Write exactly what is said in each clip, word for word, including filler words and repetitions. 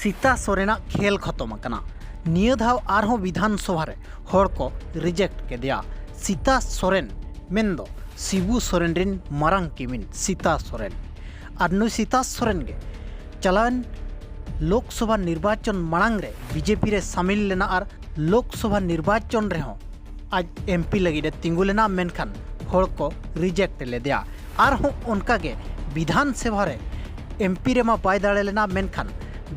ᱥᱤᱛᱟ ᱥᱚᱨᱮᱱᱟᱜ ᱠᱷᱮᱞ ᱠᱷᱚᱛᱚᱢ ᱟᱠᱟᱱᱟ᱾ ᱱᱤᱭᱟᱹ ᱫᱷᱟᱣ ᱟᱨᱦᱚᱸ ᱵᱤᱫᱷᱟᱱ ᱥᱚᱵᱷᱟ ᱨᱮ ᱦᱚᱲ ᱠᱚ ᱨᱤᱡᱮᱠᱴ ᱠᱮᱫᱮᱭᱟ᱾ ᱥᱤᱛᱟ ᱥᱚᱨᱮᱱ ᱢᱮᱱᱫᱚ ᱥᱤᱵᱩ ᱥᱚᱨᱮᱱ ᱨᱤᱱ ᱢᱟᱨᱟᱝ ᱠᱤᱢᱤᱱ ᱥᱤᱛᱟ ᱥᱚᱨᱮᱱ᱾ ᱟᱨ ᱱᱩᱭ ᱥᱤᱛᱟ ᱥᱚᱨᱮᱱ ᱜᱮ ᱪᱟᱞᱟᱣᱮᱱ ᱞᱳᱠᱥᱚᱵᱷᱟ ᱱᱤᱨᱵᱟᱪᱚᱱ ᱢᱟᱲᱟᱝ ᱨᱮ ᱵᱤᱡᱮᱯᱤ ᱨᱮ ᱥᱟᱢᱤᱞ ᱞᱮᱱᱟ ᱟᱨ ᱞᱳᱠᱥᱚᱵᱷᱟ ᱱᱤᱨᱵᱟᱪᱚᱱ ᱨᱮᱦᱚᱸ ᱟᱡ ᱮᱢᱯᱤ ᱞᱟᱹᱜᱤᱫ ᱮ ᱛᱤᱸᱜᱩ ᱞᱮᱱᱟ, ᱢᱮᱱᱠᱷᱟᱱ ᱦᱚᱲ ᱠᱚ ᱨᱤᱡᱮᱠᱴ ᱞᱮᱫᱮᱭᱟ᱾ ᱟᱨᱦᱚᱸ ᱚᱱᱠᱟᱜᱮ ᱵᱤᱫᱷᱟᱱ ᱥᱚᱵᱷᱟ ᱨᱮ ᱮᱢᱯᱤ ᱨᱮᱢᱟ ᱵᱟᱭ ᱫᱟᱲᱮ ᱞᱮᱱᱟ, ᱢᱮᱱᱠᱷᱟᱱ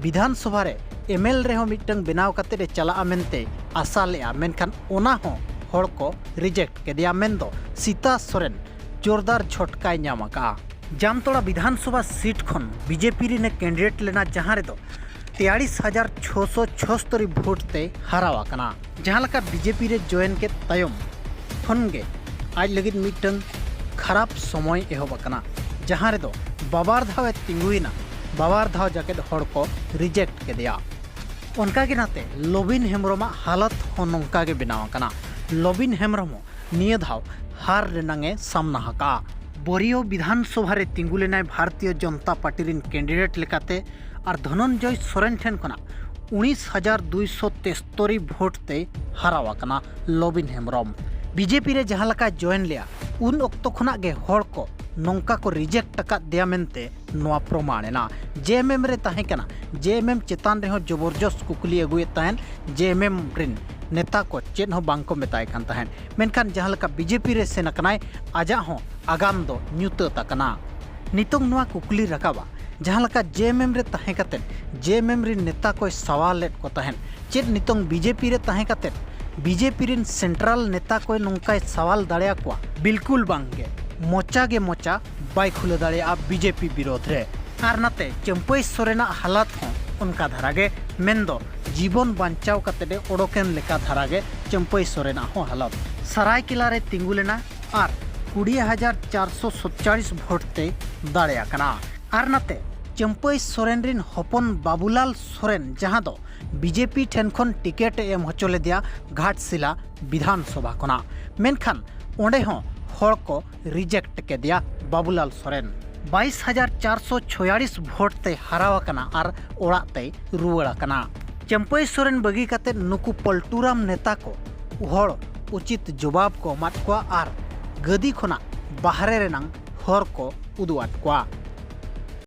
ᱵᱤᱫᱷᱟᱱ ᱥᱚᱵᱷᱟ ᱨᱮ ᱮᱢᱮᱞ ᱨᱮᱦᱚᱸ ᱢᱤᱫᱴᱟᱝ ᱵᱮᱱᱟᱣ ᱠᱟᱛᱮ ᱮ ᱪᱟᱞᱟᱜᱼᱟ ᱢᱮᱱᱛᱮ ᱟᱥᱟ ᱞᱮᱫᱼᱟ, ᱢᱮᱱᱠᱷᱟᱱ ᱚᱱᱟ ᱦᱚᱸ ᱦᱚᱲ ᱠᱚ ᱨᱤᱡᱮᱠᱴ ᱠᱮᱫᱮᱭᱟ᱾ ᱢᱮᱱᱫᱚ ᱥᱤᱛᱟ ᱥᱚᱨᱮᱱ ᱡᱳᱨᱫᱟᱨ ᱡᱷᱚᱴᱠᱟᱭ ᱧᱟᱢ ᱟᱠᱟᱫᱼᱟ᱾ ᱡᱟᱢᱛᱚᱲᱟ ᱵᱤᱫᱷᱟᱱ ᱥᱚᱵᱷᱟ ᱥᱤᱴ ᱠᱷᱚᱱ ᱵᱤᱡᱮᱯᱤ ᱨᱤᱱ ᱮ ᱠᱮᱱᱰᱤᱰᱮᱴ ᱞᱮᱱᱟ, ᱡᱟᱦᱟᱸ ᱨᱮᱫᱚ ᱛᱮᱭᱟᱲᱤᱥ ᱦᱟᱡᱟᱨ ᱪᱷᱚᱥᱚ ᱪᱷᱚᱥᱛᱚᱨᱤ ᱵᱷᱳᱴ ᱛᱮ ᱦᱟᱨᱟᱣ ᱟᱠᱟᱱᱟ᱾ ᱡᱟᱦᱟᱸ ᱞᱮᱠᱟ ᱵᱤᱡᱮᱯᱤ ᱨᱮ ᱡᱚᱭᱮᱱ ᱠᱮᱫ ᱛᱟᱭᱚᱢ ᱠᱷᱚᱱ ᱜᱮ ᱟᱡ ᱞᱟᱹᱜᱤᱫ ᱢᱤᱫᱴᱟᱝ ᱠᱷᱟᱨᱟᱯ ᱥᱚᱢᱚᱭ ᱮᱦᱚᱵ ᱟᱠᱟᱱᱟ, ᱡᱟᱦᱟᱸ ᱨᱮᱫᱚ ᱵᱟᱵᱟᱨ ᱫᱷᱟᱣ ᱮ ᱛᱤᱸᱜᱩᱭᱮᱱᱟ, ᱵᱟᱵᱟᱨ ᱫᱷᱟᱣ ᱡᱟᱠᱮᱫ ᱦᱚᱲ ᱠᱚ ᱨᱤᱡᱮᱠᱴ ᱠᱮᱫᱮᱭᱟ᱾ ᱚᱱᱠᱟᱜᱮ ᱱᱟᱛᱮ ᱞᱚᱵᱤᱱ ᱦᱮᱢᱵᱨᱚᱢᱟᱜ ᱦᱟᱞᱚᱛ ᱦᱚᱸ ᱱᱚᱝᱠᱟ ᱜᱮ ᱵᱮᱱᱟᱣ ᱟᱠᱟᱱᱟ᱾ ᱞᱚᱵᱤᱱ ᱦᱮᱢᱵᱨᱚᱢ ᱦᱚᱸ ᱱᱤᱭᱟᱹ ᱫᱷᱟᱣ ᱦᱟᱨ ᱨᱮᱱᱟᱝ ᱮ ᱥᱟᱢᱱᱟ ᱟᱠᱟᱫᱼᱟ᱾ ᱵᱚᱨᱤᱭᱚ ᱵᱤᱫᱷᱟᱱ ᱥᱚᱵᱷᱟ ᱨᱮ ᱛᱤᱸᱜᱩ ᱞᱮᱱᱟᱭ ᱵᱷᱟᱨᱚᱛᱤᱭᱚ ᱡᱚᱱᱚᱛᱟ ᱯᱟᱨᱴᱤ ᱨᱤᱱ ᱠᱮᱱᱰᱤᱰᱮᱴ ᱞᱮᱠᱟᱛᱮ ᱟᱨ ᱫᱷᱚᱱᱚᱱᱡᱚᱭ ᱥᱚᱨᱮᱱ ᱴᱷᱮᱱ ᱠᱷᱚᱱᱟᱜ ᱩᱱᱤᱥ ᱦᱟᱡᱟᱨ ᱫᱩᱭᱥᱚ ᱛᱮᱥᱛᱚᱨᱤ ᱵᱷᱳᱴ ᱛᱮᱭ ᱦᱟᱨᱟᱣ ᱟᱠᱟᱱᱟ ᱞᱚᱵᱤᱱ ᱦᱮᱢᱵᱨᱚᱢ᱾ ᱵᱤᱡᱮᱯᱤ ᱨᱮ ᱡᱟᱦᱟᱸ ᱞᱮᱠᱟᱭ ᱡᱚᱭᱮᱱ ᱞᱮᱜᱼᱟ, ᱩᱱ ᱚᱠᱛᱚ ᱠᱷᱚᱱᱟᱜ ᱜᱮ ᱦᱚᱲ ᱠᱚ ᱱᱚᱝᱠᱟ ᱠᱚ ᱨᱤᱡᱮᱠᱴ ᱟᱠᱟᱫ ᱫᱮᱭᱟ ᱢᱮᱱᱛᱮ ᱱᱚᱣᱟ ᱯᱨᱚᱢᱟᱬ ᱮᱱᱟ᱾ ᱡᱮ ᱮᱢ ᱮᱢ ᱨᱮ ᱛᱟᱦᱮᱸ ᱠᱟᱱᱟ, ᱡᱮ ᱮᱢ ᱮᱢ ᱪᱮᱛᱟᱱ ᱨᱮᱦᱚᱸ ᱡᱚᱵᱚᱨᱡᱚᱥ ᱠᱩᱠᱞᱤ ᱟᱹᱜᱩᱭᱮᱫ ᱛᱟᱦᱮᱸᱫ, ᱡᱮ ᱮᱢ ᱮᱢ ᱨᱤᱱ ᱱᱮᱛᱟ ᱠᱚ ᱪᱮᱫ ᱦᱚᱸ ᱵᱟᱝ ᱠᱚ ᱢᱮᱛᱟᱭ ᱠᱟᱱ ᱛᱟᱦᱮᱸᱫ᱾ ᱢᱮᱱᱠᱷᱟᱱ ᱡᱟᱦᱟᱸ ᱞᱮᱠᱟ ᱵᱤᱡᱮᱯᱤ ᱨᱮ ᱥᱮᱱ ᱟᱠᱟᱱᱟᱭ, ᱟᱡᱟᱜ ᱦᱚᱸ ᱟᱜᱟᱢ ᱫᱚ ᱧᱩᱛᱟᱹᱛ ᱟᱠᱟᱱᱟ᱾ ᱱᱤᱛᱚᱝ ᱱᱚᱣᱟ ᱠᱩᱠᱞᱤ ᱨᱟᱠᱟᱵᱟ, ᱡᱟᱦᱟᱸ ᱞᱮᱠᱟ ᱡᱮ ᱮᱢ ᱮᱢ ᱨᱮ ᱛᱟᱦᱮᱸ ᱠᱟᱛᱮᱫ ᱡᱮ ᱮᱢ ᱮᱢ ᱨᱤᱱ ᱱᱮᱛᱟ ᱠᱚᱭ ᱥᱟᱣᱟᱞ ᱞᱮᱫ ᱠᱚ ᱛᱟᱦᱮᱸᱫ, ᱪᱮᱫ ᱱᱤᱛᱚᱝ ᱵᱤᱡᱮᱯᱤ ᱨᱮ ᱛᱟᱦᱮᱸ ᱠᱟᱛᱮᱫ ᱵᱤᱡᱮᱯᱤ ᱨᱤᱱ ᱥᱮᱱᱴᱨᱟᱞ ᱱᱮᱛᱟ ᱠᱚᱭ ᱱᱚᱝᱠᱟᱭ ᱥᱟᱣᱟᱞ ᱫᱟᱲᱮᱭᱟᱠᱚᱣᱟ? ᱵᱤᱞᱠᱩᱞ ᱵᱟᱝ ᱜᱮ᱾ ᱢᱚᱪᱟ ᱜᱮ ᱢᱚᱪᱟ ᱵᱟᱭ ᱠᱷᱩᱞᱟᱹ ᱫᱟᱲᱮᱭᱟᱜᱼᱟ ᱵᱤᱡᱮᱯᱤ ᱵᱤᱨᱳᱫᱷ ᱨᱮ᱾ ᱟᱨ ᱱᱟᱛᱮ ᱪᱟᱹᱢᱯᱟᱹᱭ ᱥᱚᱨᱮᱱᱟᱜ ᱦᱟᱞᱟᱛ ᱦᱚᱸ ᱚᱱᱠᱟ ᱫᱷᱟᱨᱟ ᱜᱮ, ᱢᱮᱱᱫᱚ ᱡᱤᱵᱚᱱ ᱵᱟᱧᱪᱟᱣ ᱠᱟᱛᱮᱫ ᱮ ᱚᱰᱚᱠᱮᱱ ᱞᱮᱠᱟ ᱫᱷᱟᱨᱟ ᱜᱮ ᱪᱟᱹᱢᱯᱟᱹᱭ ᱥᱚᱨᱮᱱᱟᱜ ᱦᱚᱸ ᱦᱟᱞᱚᱛ᱾ ᱥᱟᱨᱟᱭᱠᱮᱞᱟ ᱨᱮ ᱛᱤᱸᱜᱩ ᱞᱮᱱᱟ ᱟᱨ ᱠᱩᱲᱤ ᱦᱟᱡᱟᱨ ᱪᱟᱨᱥᱚ ᱥᱚᱛᱪᱟᱲᱤᱥ ᱵᱷᱳᱴ ᱛᱮᱭ ᱫᱟᱲᱮ ᱟᱠᱟᱱᱟ᱾ ᱟᱨ ᱱᱟᱛᱮ ᱪᱟᱹᱢᱯᱟᱹᱭ ᱥᱚᱨᱮᱱ ᱨᱤᱱ ᱦᱚᱯᱚᱱ ᱵᱟᱵᱩᱞᱟᱞ ᱥᱚᱨᱮᱱ, ᱡᱟᱦᱟᱸ ᱫᱚ ᱵᱤᱡᱮᱯᱤ ᱴᱷᱮᱱ ᱠᱷᱚᱱ ᱴᱤᱠᱮᱴ ᱮ ᱮᱢ ᱦᱚᱪᱚ ᱞᱮᱫᱮᱭᱟ ᱜᱷᱟᱴᱥᱤᱞᱟ ᱵᱤᱫᱷᱟᱱ ᱥᱚᱵᱷᱟ ᱠᱷᱚᱱᱟᱜ, ᱢᱮᱱᱠᱷᱟᱱ ᱚᱸᱰᱮ ᱦᱚᱸ ᱦᱚᱲ ᱠᱚ ᱨᱤᱡᱮᱠᱴ ᱠᱮᱫᱮᱭᱟ ᱵᱟᱵᱩᱞᱟᱞ ᱥᱚᱨᱮᱱ᱾ ᱵᱟᱭᱤᱥ ᱦᱟᱡᱟᱨ ᱪᱟᱨᱥᱚ ᱪᱷᱚᱭᱟᱲᱤᱥ ᱵᱷᱳᱴ ᱛᱮᱭ ᱦᱟᱨᱟᱣ ᱟᱠᱟᱱᱟ ᱟᱨ ᱚᱲᱟᱜ ᱛᱮᱭ ᱨᱩᱣᱟᱹᱲ ᱟᱠᱟᱱᱟ᱾ ᱪᱟᱹᱢᱯᱟᱹᱭ ᱥᱚᱨᱮᱱ ᱵᱟᱹᱜᱤ ᱠᱟᱛᱮ ᱱᱩᱠᱩ ᱯᱚᱞᱴᱩᱨᱟᱢ ᱱᱮᱛᱟ ᱠᱚ ᱦᱚᱲ ᱩᱪᱤᱛ ᱡᱚᱵᱟᱵ ᱠᱚ ᱮᱢᱟᱫ ᱠᱚᱣᱟ ᱟᱨ ᱜᱟᱹᱫᱤ ᱠᱷᱚᱱᱟᱜ ᱵᱟᱦᱨᱮ ᱨᱮᱱᱟᱝ ᱦᱚᱨ ᱠᱚ ᱩᱫᱩᱜ ᱟᱫ ᱠᱚᱣᱟ᱾